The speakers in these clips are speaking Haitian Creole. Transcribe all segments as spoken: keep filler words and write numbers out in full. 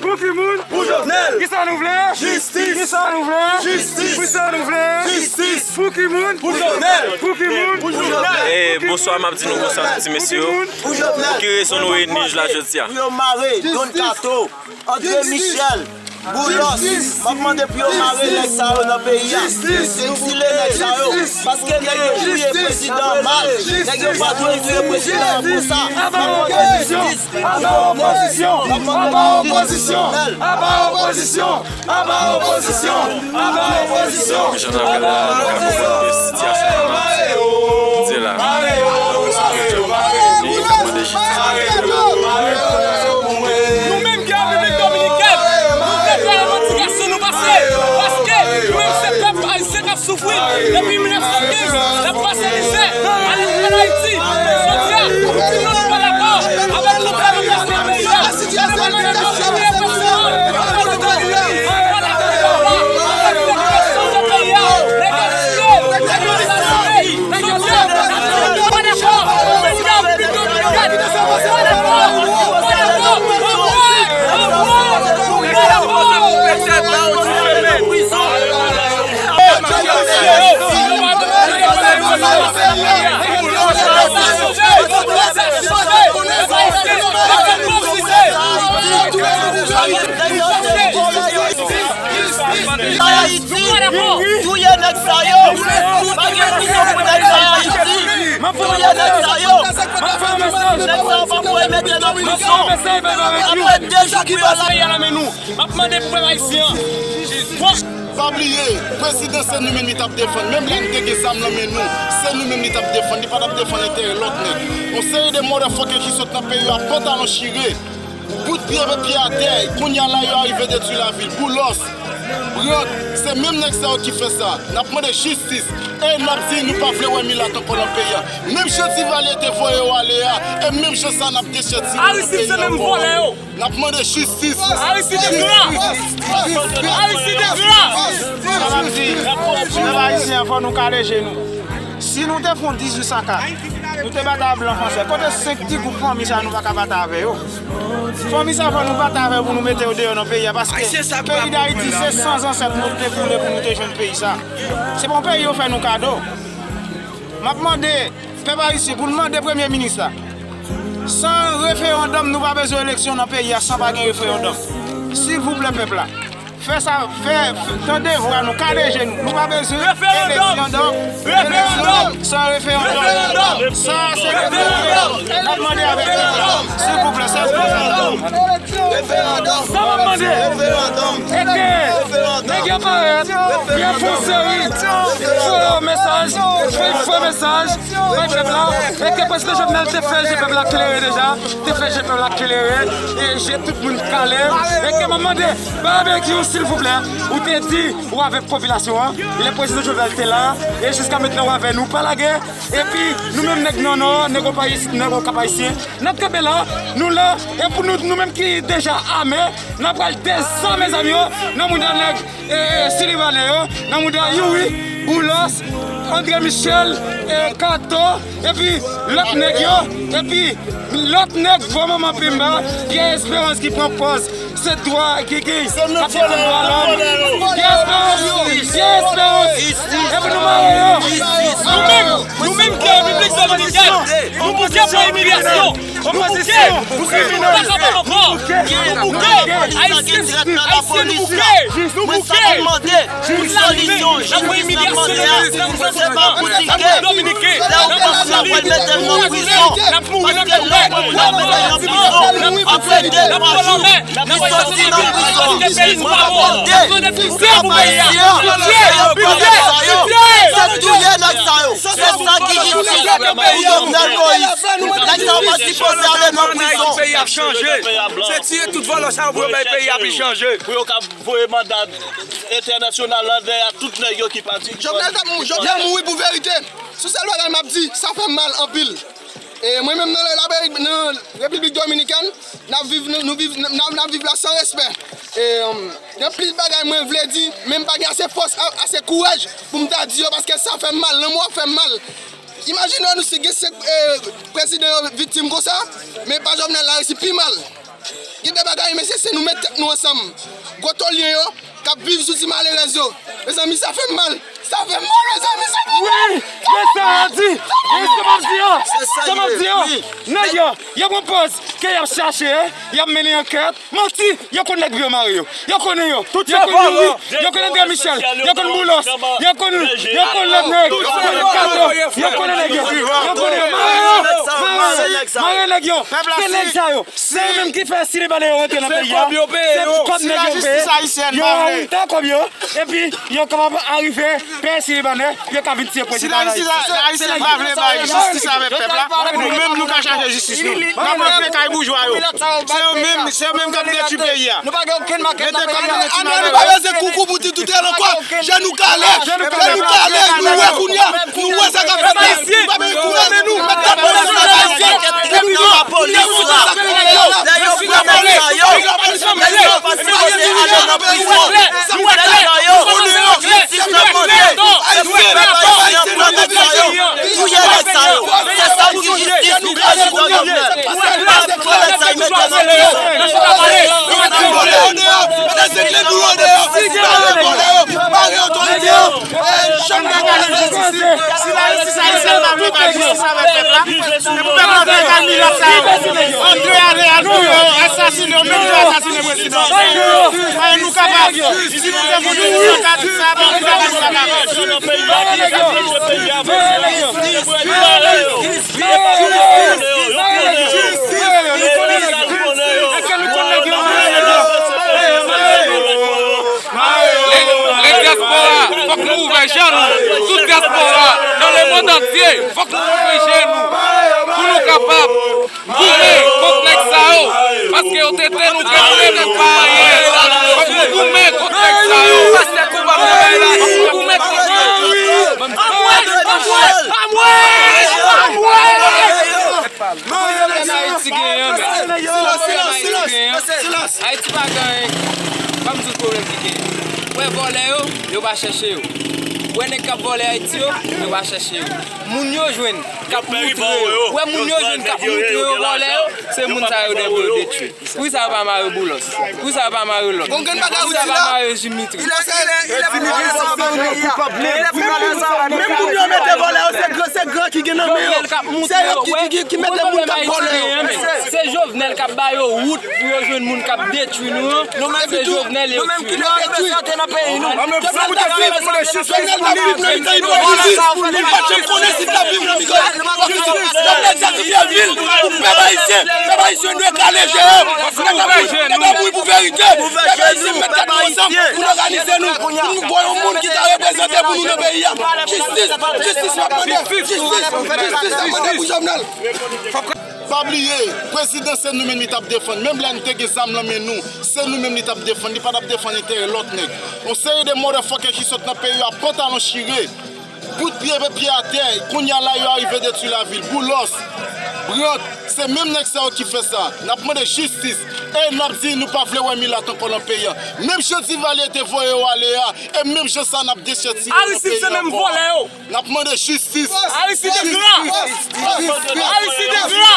Pou ki moun? Pou Jovenel! Kisa nou vle? Jistis! Kisa nou vle? Jistis! Kisa nou vle? Jistis! Pou ki moun? Pou Jovenel! Pou ki moun? Pou Jovenel! E bonswa, m ap di nou bonswa, ti mesye yo. Pou ki rezon nou reyini la jodi a? Pou yo mare Don Kato, André Michel, Boulos, m ap mande pou yo mare nèg sa yo nan peyi a. Egzile nèg sa yo. Paske nèg yo touye prezidan an mal. Nèg yo pa dwe touye prezidan an konsa. M ap mande jistis. Aba opozisyon! Aba opozisyon! Aba opozisyon! Aba opozisyon! Aba opozisyon! Jan n ap gade la, nou ka konprann ke sitiyasyon an ap di la. Nou menm ki Repiblik Dominikèn, nou vle fè revandikasyon nou pase, paske nou menm se pèp ayisyen k ap soufri depi mil nèf san kenz, n ap pase mizè, ale ann Ayiti. Men jodi a, nou di non, nou pa dakò avèk konsa nou pase nan peyi a. Nou pa dakò avèk represyon, nou pa dakò avèk represyon nan peyi a. Nèg yo tiye, nèg yo asasinen, nèg yo tiye, nou pa dakò. Nou pa dakò, nou pa dakò, nou pa dakò, nou pa dakò. Ayiti, touye nèg sa yo. Pa gen prizon pou nèg sa yo Ayiti. Touye nèg sa yo. Nèg sa yo pa pou remete nan prizon. Apre de jou pou yo la. M ap mande pou pèp ayisyen an. Pa bliye, prezidan se nou menm li t ap defann. Menm lè n te gen zam nan men nou, se nou menm li t ap defann. Li pa t ap defann enterè lòt nèg. Yon seri de motherfucker ki sot nan peyi a, pantalon chire, bout pye, pye atè. Kounye a la, yo arive detwi lavil. Boulos, Brandt, se menm nèg sa yo ki fè sa. N ap mande jistis. E n ap di nou pa vle wè milat ankò nan peyi a. Menm jan Divalye te voye yo ale a, e menm jan sa n ap dechètire nan peyi a ankò. Aristide se menm vòlè yo. N ap mande jistis. Aristide gra. Aristide gra. Sa m ap di, pèp ayisyen an, fò nou kale je nou. Si nou te fè yon dizuit san ka, nou te batay ak blan fransè. Kote senk ti gwoup fanmi sa nou pa ka batay avè yo? Fanmi sa fò nou batay avè yo pou nou mete yo deyò nan peyi a, paske peyi Dayiti se san zansèt nou te koule pou nou te jwenn peyi sa. Se pa yon peyi yo fè nou kado. M ap mande pèp ayisyen pou l mande premye minis la. San referandòm, nou pa bezwen eleksyon nan peyi a san pa gen referandòm. Silvouplè, pèp la. Fè sa, fè, fè, tande vwa nou, kale je nou. Nou pa bezwen eleksyon, donk, eleksyon san referandòm. Sa se referandòm. N ap mande avèk referandòm. Silvouplè, se referandòm. Sa m ap mande, e ke nèg yo parèt, yo fè yon seri fo mesaj, fo, fo mesaj bay pèp la, e ke prezidan Jovenel te fè je pèp la klere deja, te fè je pèp la klere, e je tout moun kale, e ke m ap mande, Babekyou, silvouplè, ou te di ou avèk popilasyon an, lè prezidan Jovenel te la, e jiska mentnan ou avè nou, pa lage, epi nou menm nèg nan Nò, nèg Okap Ayisyen, n ap kanpe la, nou la, e pou nou, nou menm ki deja ame, n ap pral dezame zam yo, nan mouda nèg, e, e, Silivanè yo, nan mouda Youri, Boulos, André Michel, e, Kato, epi lòt nèg yo, epi lòt nèg gwo manman pimba, Pierre Espérance ki pran pòz, se dwa ki, ki, k ap defann dwa lòm. Pierre Espérance, Pierre Espérance, epi nou mare yo. Nou menm, nou menm ki Repiblik Dominikèn, nou bouke pou imilyasyon. Nou bouke! Nou bouke! Nou pa kapab ankò! Nou bouke! Ayisyen, Ayisyen, nou bouke! Nou bouke! Pou sa nou ye, n ap pran imilyasyon nan peyi a, se pa pou tike. Lè yon moun sa pral mete l nan prizon, paske lè yon moun pral mete l nan prizon, apre de twa jou, li soti nan prizon. Mwen pa mande pou pèp ayisyen an, se yo pran nèg sa yo, se touye nèg sa yo. Se sa ki jistis pou Jovenel Moïse. Nèg sa yo pa sipoze ale nan prizon. Peyi ap chanje. Se tiye tout vòlò sa yo pou yo bay peyi a pi chanje. Pou yo ka voye manda entènasyonal la dèyè tout nèg yo ki pati. Jovenel t ap mou-, Jovenel mouri pou verite. Se sèl bagay m ap di, sa fè m mal anpil. E mwen menm nan Lamerik, nan Repiblik Dominikèn, n ap viv, nou, nou viv, n ap, n ap viv la san respè. E, um, gen anpil bagay mwen vle di, men m pa gen ase fòs, a-, ase kouraj pou m ta di yo, paske sa fè m mal, lanmò ap fè m mal. Imajine nou si gen senk, eh, prezidan yo viktim konsa, men pa Jovenel la resi pi mal. Gen de bagay, mesye, se nou met tèt nou ansanm. Gwo tòlyen yo k ap viv sou ti malerèz yo. Mezanmi, sa fè m mal. Sa fè m mal, mezanmi, sa fè m mal. Wi, men sa a di. Wi, sa m ap di yo. Sa m ap di yo. Nèg yo, yo pran pòz ke y ap chache, y ap mennen ankèt. Manti, yo konn nèg Vyo Mare yo. Yo konnen yo. Yo konn Youri, yo konn André Michel, yo konn Boulos, yo konn, yo konn lòt nèg, yo konn Kato, yo konnen nèg yo. Yo konnen yo. Mare yo, mare, mare nèg yo. Se nèg sa yo. Se yo menm ki fè Silibanè yo rantre nan peyi a. Se kòb nèg yo peye. Yo a woutan kòb yo. Epi yo kapab arive peye Silibanè, yo ka vin tiye prezidan an Ayiti. Si Ayisyen pa vle bay jistis avèk pèp la, nou menm nou ka chache jistis nou. N ap rantre kay boujwa yo. Se yo menm, se yo menm k ap detwi peyi a. Mete kòb nan men ti malere. Ann pa peze koukou pou ti toutel ankò. Je nou kale, je nou kale, nou wè kounye a. Nou wè sa k ap fèt la. Nou pa bezwen kouri, men nou met tèt nou ansanm, pèp ayisyen. Pou nou, pou nou, pou nou sa k rive la. Lè yo pran nèg sa yo, lè yo pa sipoze ale nan prizon. Nèg sa yo, jistis nan mande. Se pou pèp ayisyen pran nèg sa yo. Touye nèg sa yo. Se sa w di jistis pou prezidan Jovenel. Pou pèp pran nèg sa yo, mete nan prizon. Mete zèk nèg yo deyò. Mete zèk nèg yo deyò. Mare vòlè yo. Mare otorite yo. Chanm nan ka jistis. Si lajistis ayisyèn pa vle bay jistis avèk pèp la, se pou pèp la vle bay milat sa yo. Antre ale a nou yo, asasine yo, menm jan asasine prezidan. Paske nou kapab. Si nou te vote pou sa, sa pa pou sa kapab. Lè, lè dyaspora, fòk nou ouvè je nou. Tout dyaspora, nan lemonn antye, fòk nou ouvè je nou. Pou nou kapab goumen kont nèg sa yo. Paske yo tete nou, tete nou pa anyen. Fòk nou goumen kont nèg sa yo. Fòk nou goumen kont nèg sa yo. Pwoblèm Ayiti genyen, men. Pwoblèm Ayiti genyen. Ayiti pa gen anyen. Ban m di w pwoblèm ki genyen. Ou wè vòlè yo, yo pa chèche yo. Ou wè nèg k ap vòlè Ayiti yo, yo pa chèche yo. Moun yo jwenn k ap moutre yo. Ou wè moun yo jwenn k ap moutre yo vòlè yo, se moun sa yo dwe pou yo detwi. Poukisa yo pa mare Boulos? Poukisa yo pa mare lòt? Poukisa yo pa mare Dimitri? Menm moun yo mete vòlè yo, se gran, se gran ki gen nan men yo. Se yo ki, ki, ki, ki mete moun k ap vòlè yo. Se Jovenel k ap ba yo wout pou yo jwenn moun k ap detwi nou an. Se Jovenel yo tye. Jovenel t ap viv nan mitan ipokrizi. Li pa t janm konnen si l t ap viv nan mitan ipokrizi. Jovenel sakrifye vi l pou pèp ayisyen. Pèp ayisyen dwe kale je yo. Nèg ap mouri, nèg ap mouri pou verite. Pèp ayisyen, met tèt nou ansanm pou n òganize nou, pou n voye yon moun ki ta reprezante pou nou nan peyi a. Jistis, jistis n ap mande. Jistis, jistis n ap mande pou Jovenel. Pa bliye, prezidan se nou menm li t ap defann. Menm lè n te gen zam nan men nou, se nou menm li t ap defann. Li pa t ap defann enterè lòt nèg. Yon seri de motherfucker ki sot nan peyi a, pantalon chire, bout pye, pye atè. Kounye a la, yo arive detwi lavil. Boulos, Brandt, se menm nèg sa yo ki fè sa. N ap mande jistis. E n ap di, nou pa vle wè milat ankò nan peyi a. Menm jan Divalye te voye yo ale a, e menm jan sa n ap dechètire nan peyi a ankò. Aristide se menm vòlè yo. N ap mande jistis. Aristide gra. Aristide gra.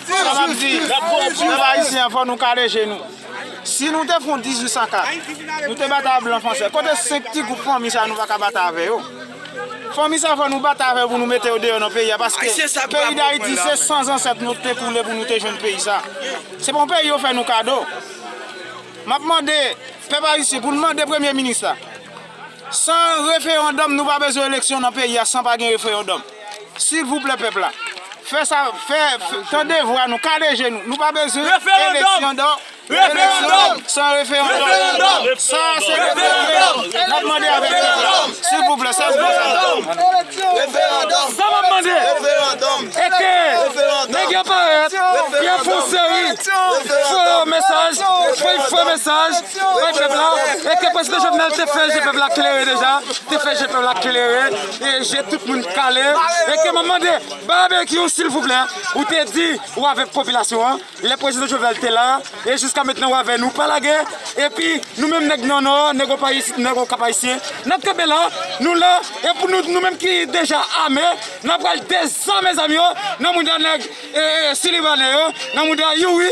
Sa m ap di, pèp ayisyen an, fò nou kale je nou. Si nou te fè yon dizuit san kat, nou te batay ak blan fransè. Kote senk ti gwoup fanmi sa a nou pa ka batay avè yo? Fanmi sa a fò nou batay avè yo pou nou mete yo deyò nan peyi a, paske peyi Dayiti se san zansèt nou te koule pou nou te jwenn peyi sa. Se pa yon peyi yo fè nou kado. M ap mande pèp ayisyen pou l mande premye minis la. San referandòm, nou pa bezwen eleksyon nan peyi a san pa gen referandòm. Silvouplè, pèp la. Fè sa, fè, fè, tande vwa nou, kale je nou. Nou pa bezwen eleksyon, eleksyon san referandòm. Sa se referandòm. N ap mande avèk pèp la. Silvouplè, sa se bon sa. Sa m ap mande, e ke nèg yo parèt, yo fè yon seri fo mesaj, fo, fo mesaj bay pèp la, e ke prezidan Jovenel te fè je pèp la klere deja, te fè je pèp la klere, e je tout moun kale, e ke m ap mande Babekyou, silvouplè, ou te di ou avèk popilasyon an, lè prezidan Jovenel te la, e jiska mentnan ou avè nou, pa lage, epi nou menm nèg nan Nò, nèg Okap Ayisyen, nèg Okap Ayisyen, n ap kenbe la, nou la, e pou nou, nou menm ki deja ame, n ap pral dezame zam yo nan mouda nèg, e, e, Silibanè yo, nan mouda Youri,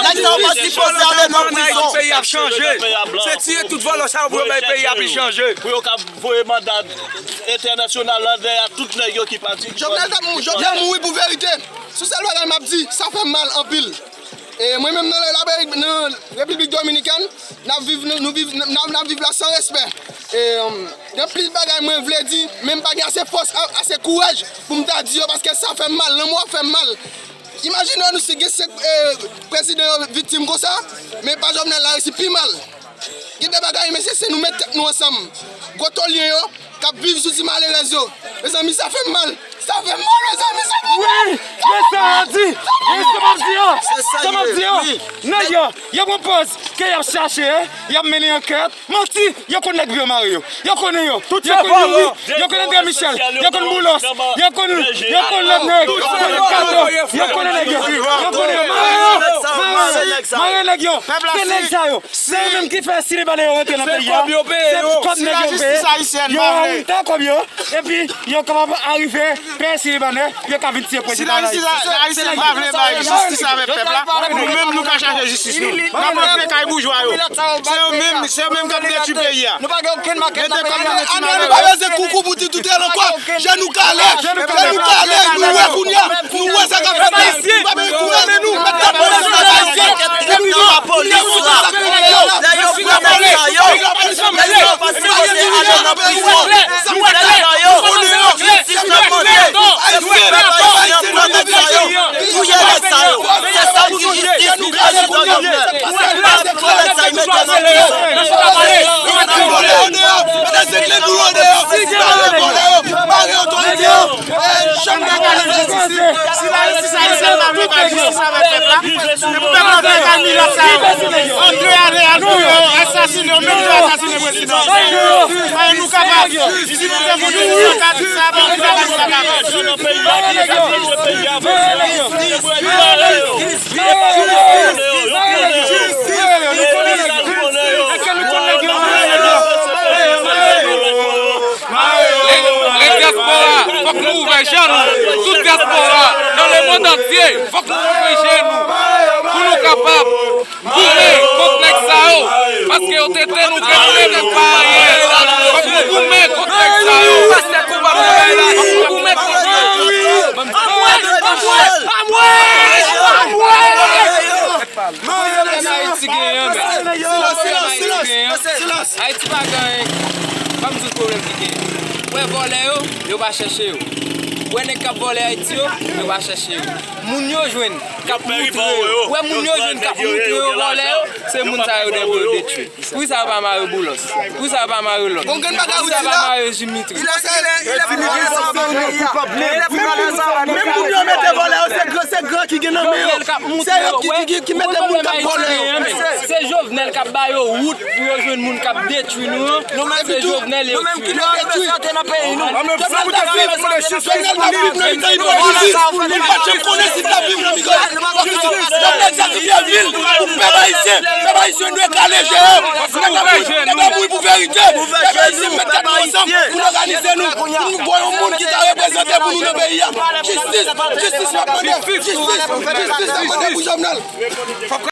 Nèg sa yo pa sipoze ale nan prizon. Peyi ap chanje. Se tiye tout vòlò sa yo pou yo bay peyi a pi chanje. Pou yo ka voye manda entènasyonal la dèyè tout nèg yo ki pati. Jovenel t ap mou-, Jovenel mouri pou verite. Sou sèl bagay m ap di, sa fè m mal anpil. E mwen menm nan Lamerik, nan Repiblik Dominikèn, n ap viv, nou, nou viv, n ap, n ap viv la san respè. E, um, gen plis bagay mwen vle di, men m pa gen ase fòs, a-, ase kouraj pou m ta di yo, paske sa fè m mal, lanmò ap fè m mal. Imajine w nou si gen senk, e, prezidan yo viktim konsa, men pa Jovenel la resi pi mal. Gen de bagay, mesye, se nou met tèt nou ansanm. Gwo tolyen yo k ap viv sou ti malerèz yo. Mezanmi, sa fè m mal. Sa fè m mal, mezanmi, sa fè m mal. Wi, men sa w di. Wi, sa m ap di yo. Sa m ap di yo. Nèg yo, yo pran pòz ke y ap chache, y ap mennen ankèt. Manti, yo konn nèg Vyo Mare yo. Yo konnen yo. Yo konn Youri, yo konn André Michel, yo konn Boulos, yo konn, yo konn lòt nèg, yo konn Kato, yo konnen nèg yo. Yo konnen yo. Mare yo, mare yo, mare nèg yo. Se nèg sa yo. Se yo menm ki fè si le bale yo rantre nan peyi a. Se kòb nèg yo peye. Yo rantre kòb yo. Epi yo kapab arive peye si le bale. Yo ka vin tiye prezidan Ayiti. Si Ayisyen pa vle bay jistis avèk pèp la, nou menm nou ka chache jistis nou. N ap rantre kay boujwa yo. Se yo menm, se yo menm k ap detwi peyi a. Nou pa gen okenn makèt nan peyi a. Ane nou pa bezwen koukou pou ti toutèl ankò. Je nou kale, je nou kale, nou wè kounye a, nou wè sa k ap fèt la. Nou pa bezwen kouri, men nou met tèt nou ansanm avèk Ayisyen. Epi nou, nou wè sa k ap fèt la. Lè yo pran nèg sa yo, nèg yo pa sipoze ale nan prizon. Nèg sa yo, jistis nan mande. Pèp ayisyen pran nèg sa yo. Touye nèg sa yo. Se sa ki jistis pou prezidan Jovenel. Pran nèg sa yo, mete nan prizon. Mete zèk nèg nou yo deyò. Mare vòlè yo. Mare otorite yo. Si la jistis ayisyen pa vle bay jistis avèk pèp la, se pou pèp la fè kay milat sa yo. Antre ale al touye yo, asasine yo, menm jan yo asasine prezidan. Paske nou kapab. Si nou te vote pou nou, nou ta di sa, men nou pa ka fè. Lè, lè dyaspora, fòk nou ouvè je nou. Tout dyaspora, nan lemonn antye, fòk nou ouvè je nou. Pou nou kapab goumen kont nèg sa yo. Paske yo tete nou, tete nou pa anyen. Fòk nou goumen kont nèg sa yo. Pastè Kouba, fòk nou goumen kont yo. Anmwey! Anmwey! Anmwey! Anmwey! Pwoblèm Ayiti genyen, men. Pwoblèm Ayiti genyen. Ayiti pa gen anyen. Ban m di w pwoblèm ki genyen. Ou wè vòlè yo, yo pa chèche yo. Ou wè nèg k ap vòlè Ayiti yo, yo pa chèche yo. Moun yo jwenn k ap moutre yo. Ou wè moun yo jwenn k ap moutre yo vòlè yo, se moun sa yo dwe pou yo detwi. Poukisa yo pa mare Boulos? Poukisa yo pa mare lòt? Poukisa yo pa mare Dimitri? Menm moun yo mete vòlè yo, se gran, se gran ki gen nan men yo. Se yo ki, ki, ki, ki mete moun k ap vòlè yo. Se Jovenel k ap ba yo wout pou yo jwenn moun k ap detwi nou an. Se Jovenel yo tye. Jovenel t ap viv nan mitan nou an. Li pa t janm konnen si l t ap viv nan mitan nou. Jovenel sakrifye vi l pou pèp ayisyen. Pèp ayisyen dwe kale je yo. Nèg la mouri, nèg la mouri pou verite. Pèp ayisyen met tèt nou ansanm pou n òganize nou, pou nou voye yon moun ki ta reprezante pou nou nan peyi a. Jistis, jistis n ap mande, jistis, jistis n ap mande pou Jovenel. Fòk